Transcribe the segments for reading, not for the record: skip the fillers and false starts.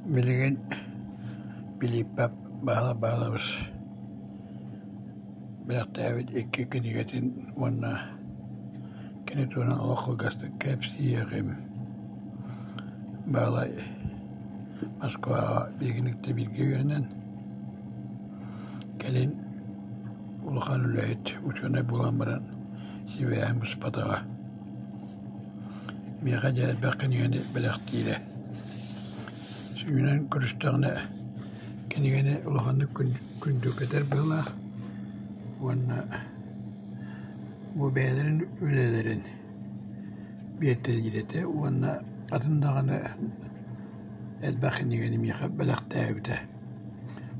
Билигин Пилиппэп Баһылай Баһылайабыс бэлэхтээбит икки кинигэтин уонна кини туһунан олох кылгастык кэпсиэҕим. Баһылай Москваҕа биһигини кытта бииргэ үөрэнэн, кэлин улахан үлэһит, учуонай буолан баран сибээһин быспатаҕа. Миэхэ дьэ элбэх кинигэни бэлэхтиирэ. Сүнньүнэн көрүстэҕинэ кинигэни улаханнык күндүргэтэр быһыылаах уонна бу бэйэлэрин үлэлэрин биэртэлиир этэ уонна атын даҕаны элбэх кинигэни миэхэ бэлэхтээбитэ.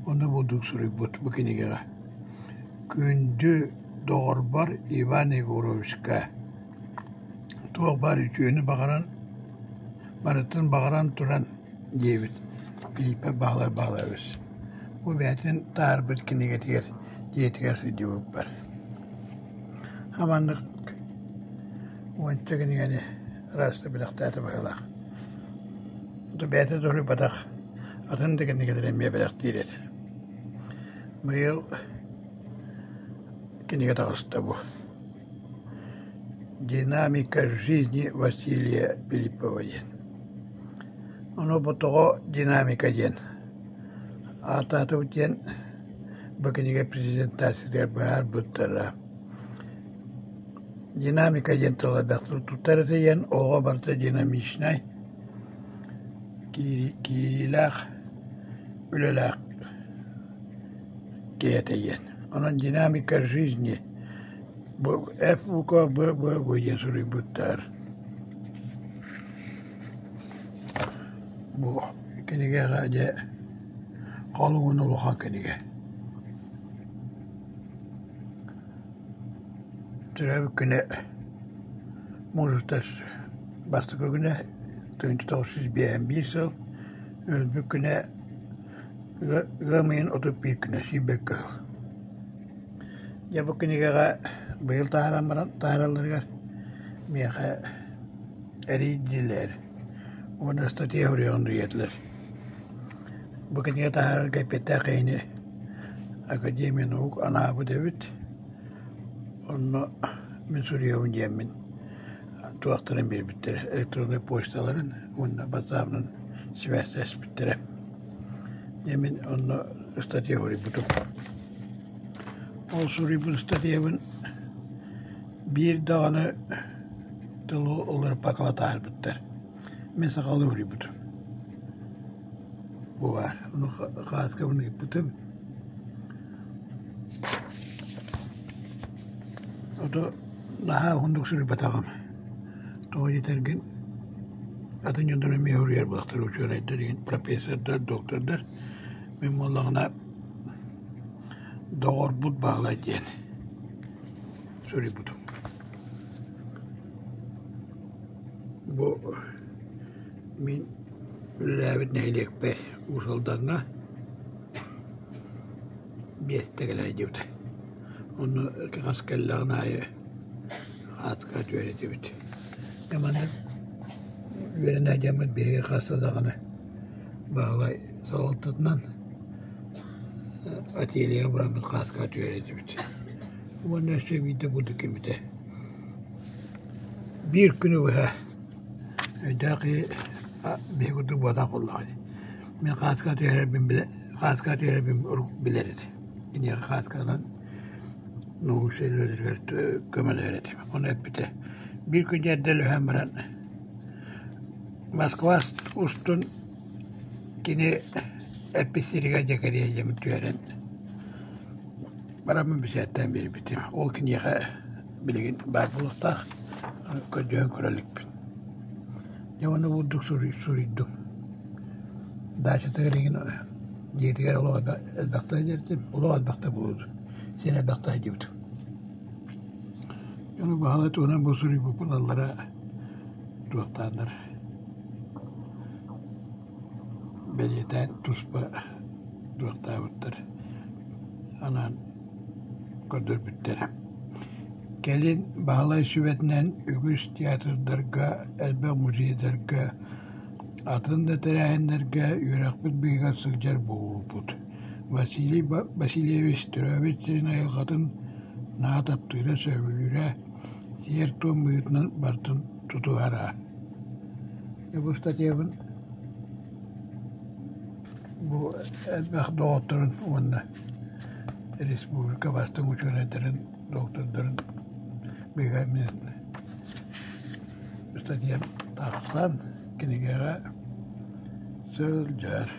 Онно бурдук суруйбут бу кинигэҕэ: «Күндү доҕорбор Иван Егоровичка туох баар үтүөнү баҕаран, барытын баҕаран туран» диэбит Пилиппэ Баһылай Баһылайабыс. Бу бэйэтин таһаарбыт кинигэтигэр дьиэтигэр сылдьыбыппар. Аманнык уонча кинигэни ыраастык бэлэхтээтэ быһыылаах. Бэйэтэ да суруйбатах, атын да кинигэлэри эмиэ бэлэхтиир этэ. Быйыл кинигэ таҕыста бу. «Динамика жизни Василия Филиппова» диэн. Ону бу тоҕо динамика диэн ааттаатыбыт диэн бу кинигэ презентациятыгар быһаарбыттара. Динамика диэн тыл элбэхтик туттар этэ диэн оҕо барыта динамичнай, киириилээх, үлэлээх киһи этэ диэн. Онон динамика жизни бу Ф буква Б Б Б диэн суруйбуттар. Бу кинигэҕэ дьэ халыҥын улахан кинигэ. Төрөөбүт күнэ муус бастакы күнэ 1951 сыл, өлбүт күнэ ыам ыйын 31 күнэ сүүрбэккэ сыл. Дьэ бу кинигэҕэ быйыл таһааран баран таһааралларыгар миэхэ эрийдилэр уонна ыстатыйа суруйан диэтилэр. Бу кинигэ таһаарарга эппиэттээх киһини Академия наук анаабыт эбит. Онно мин суруйабын диэммин туохтарын биэрбиттэрэ, электроннай почталарын уонна батсаабынан сибээстэспиттэрэ. Дьэ мин онно ыстатыйа суруйбутум. Ол суруйбут ыстатыйабын биир даҕаны тылы уларыппакка таһаарбыттар. Мин сахалыы суруйбутум. Бу баар. Ону хааскабын ыыппытым. Ото наһаа уһуннук суруйбатаҕым. Тоҕо диэтэргин атын дьоннор эмиэ суруйар буоллахтара учуонайдар игин профессордар, доктордар. Мин буоллаҕына доҕорбут Баһылай диэн суруйбутум. Бу мин үлэлээбит нэһилиэкпэр Уус Алдаҥҥа биэстэ кэлэ сылдьыбыта. Онно хас кэллэҕин аайы аатка үөрэтибит. Дьэ маннык үөрэнэ сылдьаммыт биһиги хаста даҕаны Баһылай салалтатынан ательеҕа бараммыт хааска үөрэтибит. Уонна өссө биирдэ бурдук киммитэ. Биир күнү быһа өйдөөх киһи биһи курдук буотах буоллаҕа дии. Мин хааска түһэрэрбин билэ хааска түһэрэрбин билэр этим. Киниэхэ хаасканан научнай үлэлэригэр көмөлөһөр этим. Ону эппитэ. Биир күн эрдэ өлөһөн баран Москва устун кини эппит сиригэр дьэ кэриэйдэммит түһэрэн бараммын бэчээттээн биэрбитим. Ол киниэхэ билигин баар буолуохтаах, көрдөһөн көрө иликпин. Дьэ уонна бурдук суруйдум. Даачатыгар игин дьиэтигэр олох элбэхтэ сылдьар олох элбэхтэ булуутум. Син элбэхтэ сылдьыбытым. Ону Баһылай туһунан бу суруйбуппун аллара туохтааннар бэлиэтээн туспа туохтаабыттар анаан көрдөрбүттэрэ. Кэлин Баһылай сүбэтинэн үгүс театрдарга, элбэх музейдарга, Атын да тэрээһиннэргэ үөрэхпит быыһыгар сылдьар буолбуппут. Василий Васильевич төрөөбүт сирин айылҕатын наһаа таптыыра, сөбүлүүрэ, сиэр-туом быһыытынан барытын тутуһара. Бу ыстатыйабын бу элбэх доҕотторун уонна республика бастыҥ учуонайдарын, доктордарын быыһыгар мин ыстатыйам тахсан кинигэҕэ сылдьар.